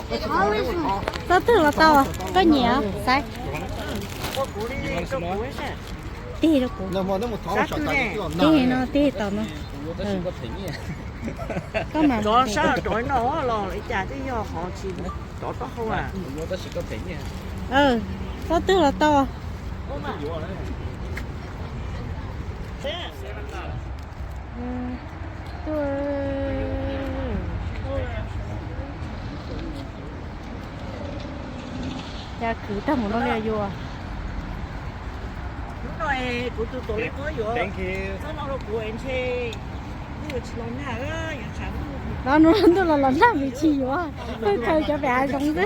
Txoj twg los tau, koj nyiam xaiv. Tig rau kuv. Tig no, tig tau no. Koj mam rov sab rov no los li cas twb yog qhov tsis rov taub hau. Txoj twg los tau. Cas khwv tag mus no li yuav. Hnub no kuv tus tuam leej muab yuav txob no rau kuv es ntshe ntuj tsis los nag, yuav tshav ntuj. Los ntuj los los nag vim tsis yuav, pheej khaws cov pem hav zoov xwb.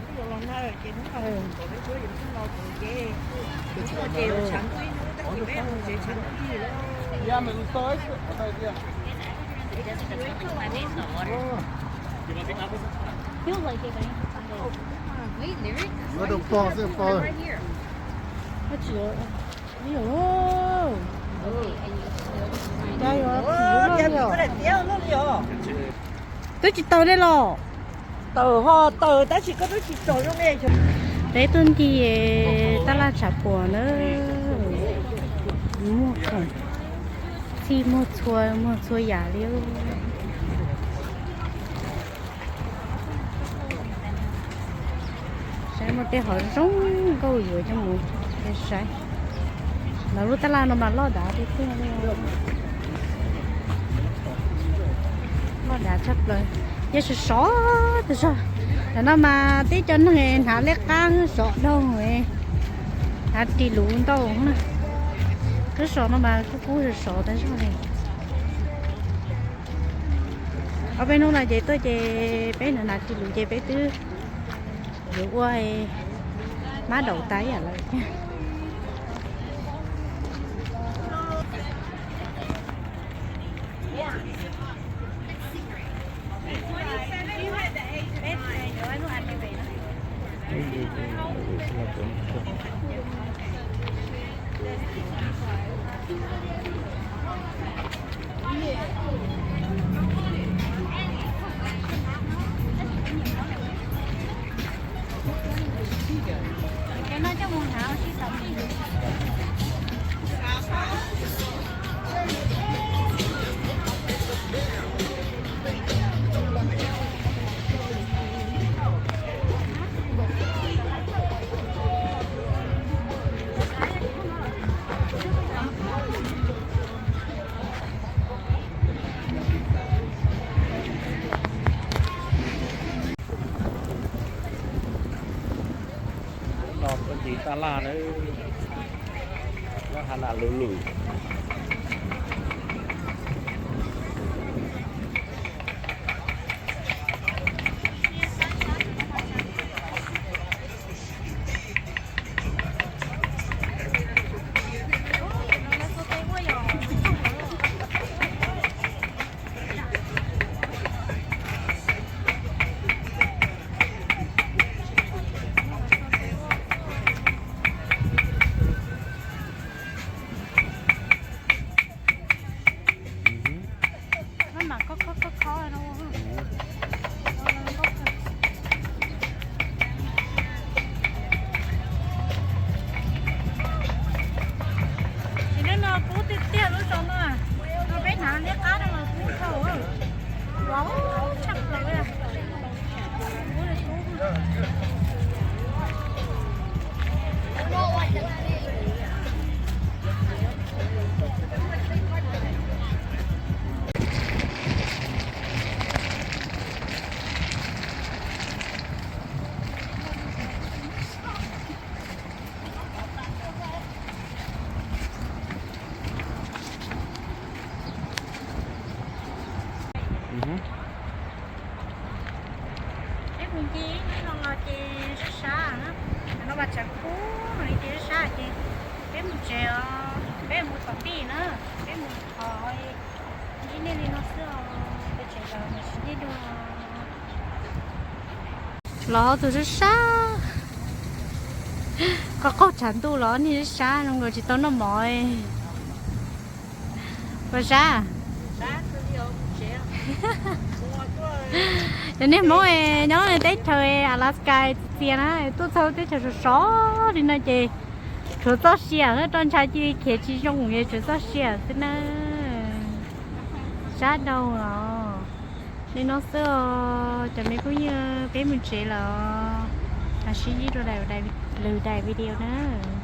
Ntuj los los nag ces hnub no tuam leej muab yuav txob no kuv ces hnub no ces yuav tshav ntuj ib hnub, tab sis peb mus tsev tshav ntuj ib hnub. Twb tsis tau li los. Tawm ho tawm tab sis koj twb tsis tsom zoo li. Peb tuaj nti tab laj tshav puam na, muaj khoom, txhij muaj txhua, muaj txhua yam li. Saib muaj tej hov zoo nkauj yuav coj mus saib. Lawv lub tab laj no mas loj dav tiag tiag li. Loj dav tshaj plaws. Ces sov sov tas zog. Tam no mas tib co neeg hnav liab qab sov dhau, hnav ris luv ntau na. Lub sov no mas kub kub sov sov tas zog li. Ob peb hnub no ces tuaj ces peb hnav hnav ris luv ces peb twb yuav ua mab daum tas ib yam lawm thiab. No tuaj nti tab laj na, lub hav nam lug lug. Ces hnub no kub tiag tiag lub zoo no, no peb hnav liab qab no los kub dhau, los tshaj plaws li. Peb mus nce no los ces sab sab na, no mas tshav kub li ces sab sab ces peb mus tsev os, peb mus tom tij na, peb mus thov ntsib nej li no xwb os, peb tsev lawm mas tsis ntsib dua. Los tus sab sab, qhov qaug tshav ntuj los niag sab sab zoo nkaus tsis tau noj mov. Puas sab? Cov niag Hmoob nyob teb chaws Alaska txias txias na, tuaj txog teb chaws sov sov li no ces tshuav txoj sia, roj ntsha cia li khiav tsis zoo, tshuav txoj sia xwb na. Sab dhau os. Li no xwb os cov me phooj ywg, peb mus tsev lawm. Sib ntsib rau lwm daim video na.